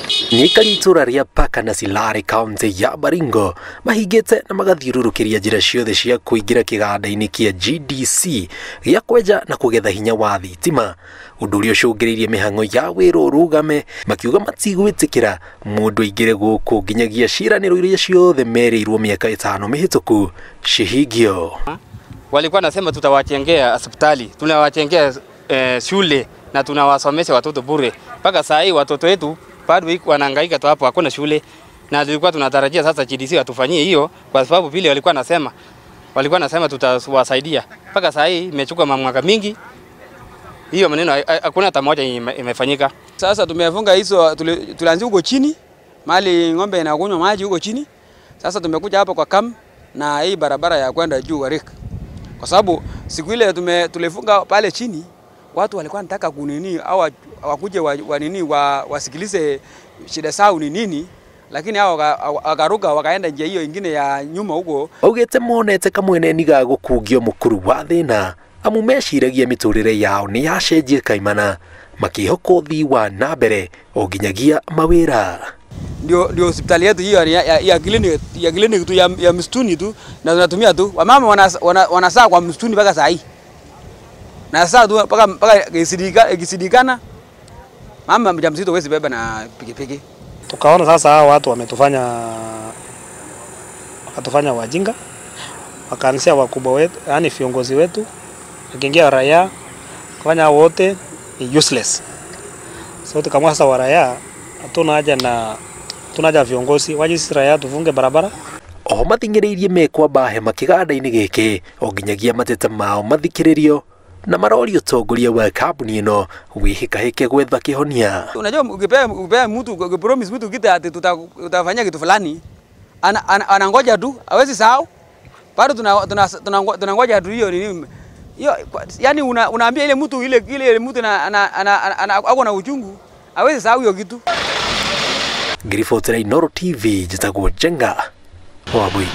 Nĩ aikari itũra rĩa Paka na Silare kaunti ya Baringo mahingĩte na magathiũrũrũkĩria njĩra ciothe cia kũingĩra kĩganda-inĩ kĩa GDC gĩa kwenja na kũgetha hinya wa thitima, ũndũ ũrĩa ũcũngĩrĩirie mĩhang'o ya wĩra ũrũgame, makiuga matigwĩtĩkĩra mũndũ aingĩre gũkũ nginyagia ciĩranĩro iria ciothe merĩirwo mĩaka 5 mĩhĩtũku cihingio. Walikuwa nasema tutawajengea hospitali, tunawajengea shule na tunawasomesha watoto bure. Mpaka saa hii watoto wetu bado wanahangaika tu hapo, hakuna shule. Na tulikuwa tunatarajia sasa GDC watufanyie hiyo, kwa sababu vile walikuwa nasema tutawasaidia. Mpaka saa hii imechukua mwaka mingi, hiyo maneno hakuna hata moja imefanyika. Sasa tumefunga hizo, tulianzia huko chini mahali ng'ombe inakunywa maji huko chini. Sasa tumekuja hapa kwa kam na hii barabara ya kwenda juu Warik, kwa sababu siku ile tulifunga pale chini, watu walikuwa wanataka kunini au wakuje wa nini wasikilize shida zao ni nini, lakini hao wakaruka wakaenda njia hiyo ingine ya nyuma huko. Augite monete kamwene niga gukungio mukuru wa thina amu meciragia miturire yao ni yacenjie kaimana, makihoka uthii wa na mbere o nginyagia mawira. Ndio hospitali yetu hiyo ya clinic, ya clinic tu ya msituni tu, na tunatumia tu wamama wanasaa kwa msituni mpaka saa hii. Na sasa tu mpaka ikisidikana mama mjamzito hawezi beba na pikipiki. Tukaona sasa hao watu wakatufanya wajinga, wakaanzia wakubwa wetu, yani viongozi wetu, wakiingia raia, kufanya wote ni useless. So tukamwa sasa wa raia hatuna haja viongozi, waje sisi raia tufunge barabara. Oho mathing'ĩrĩirie mekwamba hema kĩganda-inĩ gĩkĩ o nginyagia mateta mao mathikĩrĩrio na marori ũtongoria wa kambuni ĩno wĩhĩkahĩke gwetha kĩhonia. Unajua ukipea mtu, ukipromise mtu kitu ati tutafanyia kitu fulani, anangoja tu, hawezi sahau. Bado tunangoja tu hiyo nini. Hiyo yani unaambia ile mtu ile mtu na ako na uchungu, hawezi sahau hiyo kitu. Ngiribotera Inooro TV, njĩtagwo Njenga Wambui.